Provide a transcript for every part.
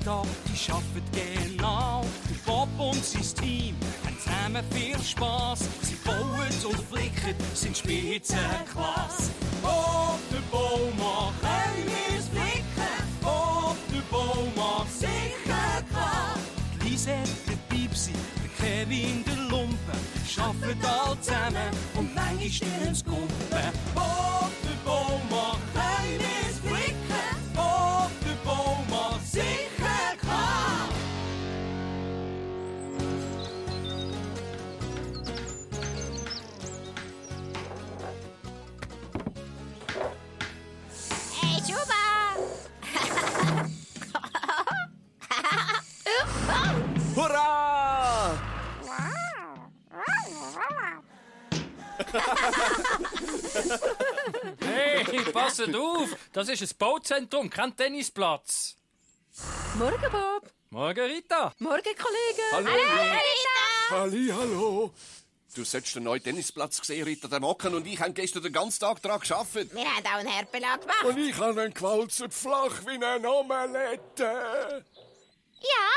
Tag, die arbeiten genau. Der Bob und sein Team haben zusammen viel Spass. Sie bauen und flicken, sind Spitzenklasse. Bob, der Baumann, können wir's flicken? Bob, der Baumann, sicher klar. Die Lisette, der Pipsi, der Kevin, der Lumpen, arbeiten alle zusammen und manchmal stirn's Kumpen. Bob, der Baumann, können wir's flicken? Bob, der Baumann, sicher klar. Hey, Schuba! Hurra! Hey, passet auf! Das ist ein Bauzentrum, kein Tennisplatz. Morgen, Bob. Morgen, Rita. Morgen, Kollegen. Hallo! Rita! Hallo! Du solltest den neuen Tennisplatz gesehen, Rita. Der Mocken und ich haben gestern den ganzen Tag daran gearbeitet. Wir haben auch einen Herdbelag gemacht. Und ich habe ihn gewalzt flach wie eine Omelette. Ja?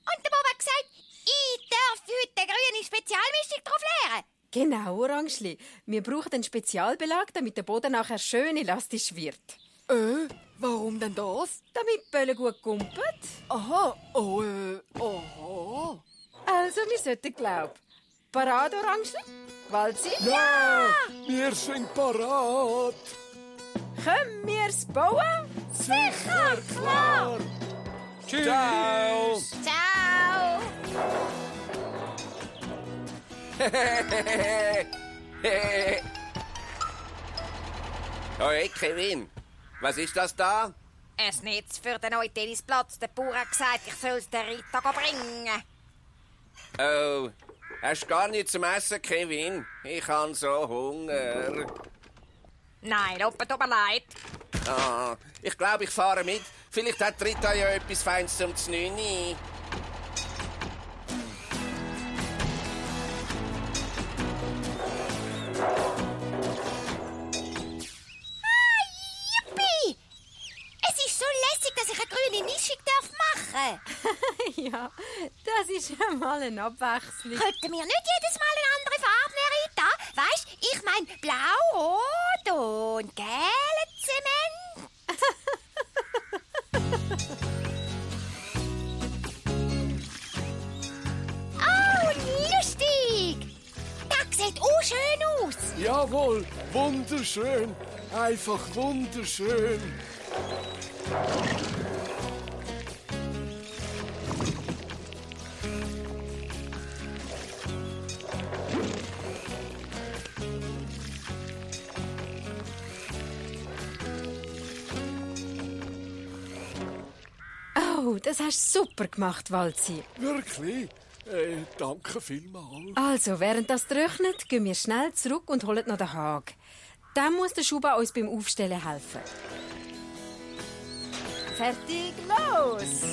Und der Bob hat gesagt, ich darf heute eine grüne Spezialmischung drauf leeren. Genau, Orangeli. Wir brauchen einen Spezialbelag, damit der Boden nachher schön elastisch wird. Warum denn das? Damit die Bälle gut kumpelt. Aha, aha. Also, wir sollten glauben. Parat, Orangeli? Walzi? Ja! Wir sind parat! Können wir's bauen? Sicher, klar. Tschüss. Ciao! Ciao. Hey, Kevin, was ist das da? Ein Netz für den neuen Tennisplatz. Der Bauer hat gesagt, ich soll es der Rita bringen. Oh, hast du gar nichts zum Essen, Kevin? Ich habe so Hunger. Nein, Loppe, tut mir leid. Ah, ich glaube, ich fahre mit. Vielleicht hat Rita ja etwas Feines zum Znüni. Yippie! Es ist so lässig, dass ich eine grüne Mischung machen darf. Ja, das ist ja mal eine Abwechslung. Könnten wir nicht jedes Mal eine andere Farbe nehmen, Rita? Weisst, ich mein blau, rot und gelb Zement. Oh, lustig! Das sieht auch schön aus. Jawohl, wunderschön. Einfach wunderschön. Oh, das hast du super gemacht, Walzi. Wirklich? Danke vielmals. Also, während das trocknet, gehen wir schnell zurück und holen noch den Hag. Dann muss der Schuba uns beim Aufstellen helfen. Fertig, los!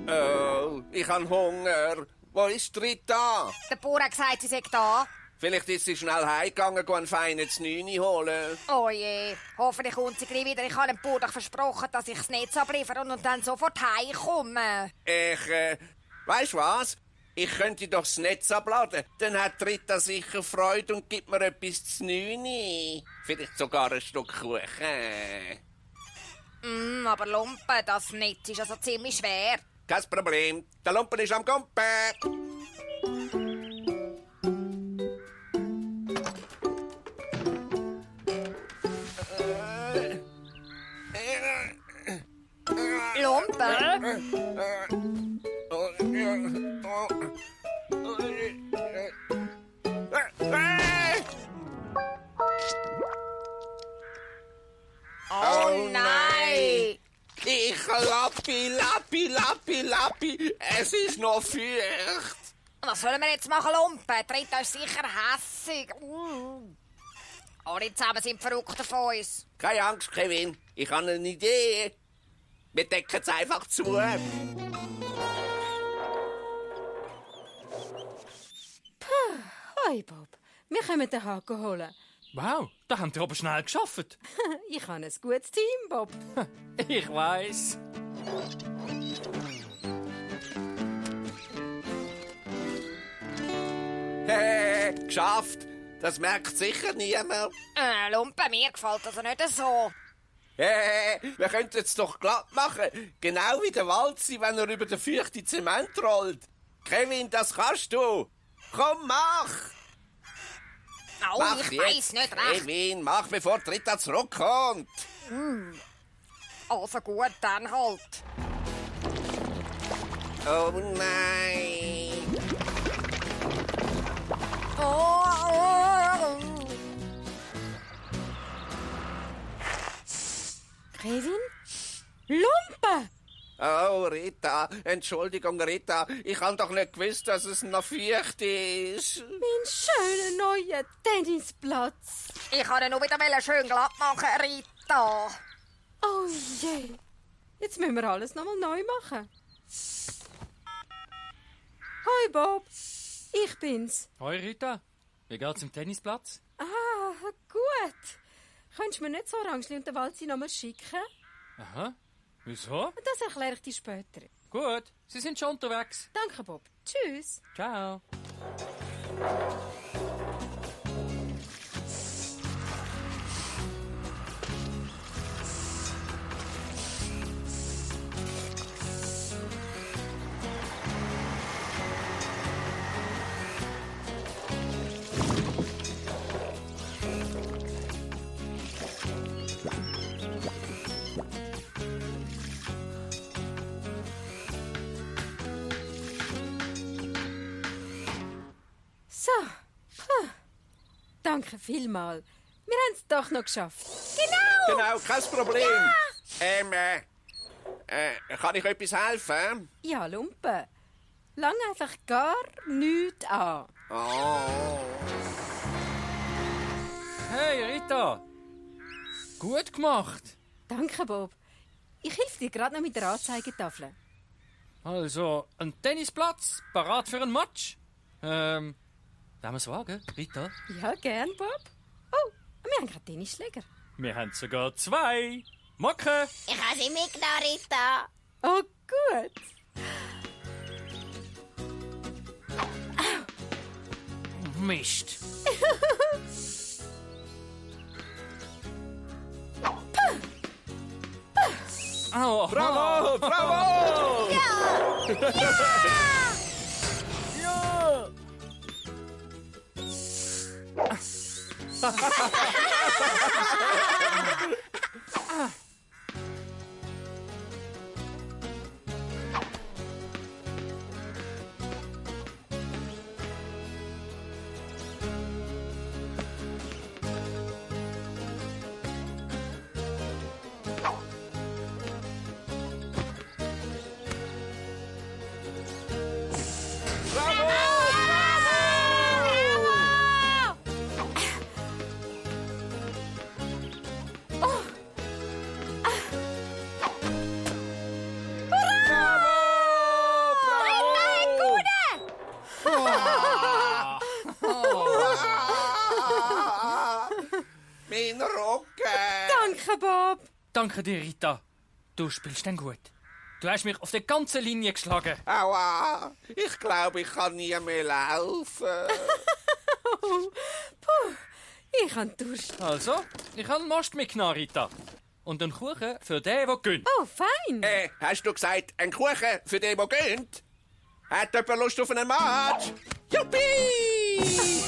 Oh, ich habe Hunger. Wo ist Rita? Der Bauer hat gesagt, sie sei da. Vielleicht ist sie schnell heimgegangen, einen feinen Znüni holen. Oh je, hoffentlich kommt sie gleich wieder. Ich habe dem Bauer doch versprochen, dass ich das Netz abliefere und dann sofort heimkomme. Weisst was? Ich könnte doch das Netz abladen. Dann hat Rita sicher Freude und gibt mir etwas Znüni. Vielleicht sogar ein Stück Kuchen. Aber Lumpen, das Netz ist also ziemlich schwer. Kein Problem. Der Lumpen ist am Gumpen. Lumpen? Oh nein! Ich Lappi. Es ist noch feucht. Was sollen wir jetzt machen, Lumpen? Die Rita ist sicher hässig. Alle zusammen sind Verrückte von uns. Keine Angst, Kevin. Ich habe eine Idee. Wir decken es einfach zu. Hoi, Bob. Wir können den Haken holen. Wow, da habt ihr aber schnell geschafft. Ich habe ein gutes Team, Bob. Ich weiss. Hey, geschafft. Das merkt sicher niemand. Lumpe, mir gefällt das nicht so. Hey, wir könnten es doch glatt machen. Genau wie der Walzi, wenn er über den feuchten Zement rollt. Kevin, das kannst du. Komm, mach. Oh, Mach ich jetzt. weiss nicht recht. Kevin, mach, bevor Rita zurückkommt. Also gut, dann halt. Oh nein. Kevin? Lumpe! Oh, Rita, Entschuldigung, Rita. Ich habe doch nicht gewusst, dass es noch feucht ist. Mein schöner neuer Tennisplatz. Ich wollte ihn nur wieder schön glatt machen, Rita. Oh je. Jetzt müssen wir alles nochmal neu machen. Hoi Bob. Ich bin's. Hoi Rita, wie geht's im Tennisplatz? Ah, gut. Könntest du mir nicht so Orange und den Walzi nochmal schicken? Aha, wieso? Das erkläre ich dir später. Gut, Sie sind schon unterwegs. Danke, Bob. Tschüss. Ciao. So. Danke vielmals. Wir haben es doch noch geschafft. Genau, kein Problem. Kann ich etwas helfen? Ja, Lumpe. Lang einfach gar nichts an. Oh. Hey Rita, gut gemacht. Danke, Bob. Ich helfe dir gerade noch mit der Anzeigetafel. Also, ein Tennisplatz, parat für einen Match. Wollen wir es wagen, Rita? Ja, gern, Bob. Oh, wir haben gerade Tennisschläger. Wir haben sogar 2. Macke! Ich habe sie mitgenommen, Rita. Oh, gut. Mist. Au, Bravo, bravo! Mein Rücken! Danke, Bob. Danke dir, Rita. Du spielst dann gut. Du hast mich auf der ganzen Linie geschlagen. Aua, ich glaube, ich kann nie mehr laufen. Ich habe Durst. Also, ich habe einen Most mitgenommen, Rita. Und einen Kuchen für den, der gönnt. Oh, fein. Hast du gesagt, ein Kuchen für den, der gönnt? Hat jemand Lust auf einen Match? Juppie!